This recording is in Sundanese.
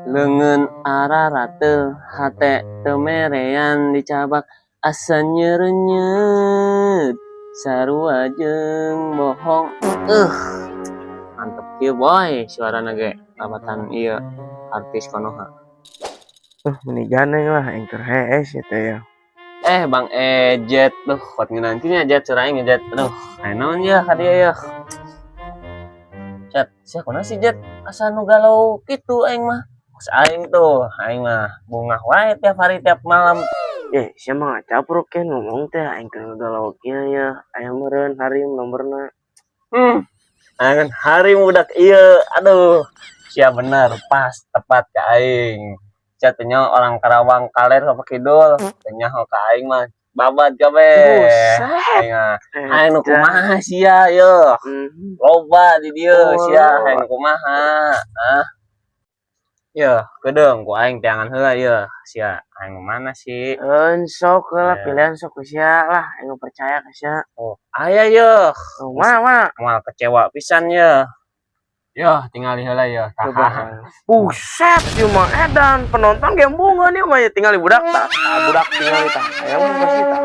Leungeun ararateul, hate teu merean, dicabak asa nyeureunyeut, sarua jeung bohong. Mantep kieu, boy, suarana ge babatan ieu artis Konoha. Meni gandeng lah, aing keur hees ya teh ya. Eh, Bang Ejet tuh, kuat ngeunantinya Jet, suara aing Jet. Aduh, aya naon ya ka dieu ya? Jet, sia kunaon sih, Jet? Asa nu galau kitu aing mah. Kos aing tuh, aing mah bungah wae tiap hari, tiap malam. Eh, sia mah ngacapruk kan ngomong teh, aing keur galau kieu ya. Aya meureun harim nomorna. Aing hari budak ieu, aduh. Sia bener, pas tepat ka aing. Sia teh nyaho orang Karawang Kaler apa Kidul, teh nyaho ka aing mah babad kabeh. Buset. Aing mah, aing nu kumaha sia yeuh? Loba di dieu. Oh. Sia aing nu kumaha? Ah. Yeuh, kedeung ku aing teangan heula yeuh. Sia, aing nu mana sih? Eun sok lah. Ya. Pilihan sok ku sia lah, aing percaya ka sia. Oh, aya yeuh. Oh, mana mana? Moal kecewa pisan yeuh. Yeuh, tinggal heula yeuh. Coba. Buset, ieu mah edan, penonton ge embungeun ieu mah ya, tinggal budak tah. Ah, budak tinggal tah. Aya mah pasti tah.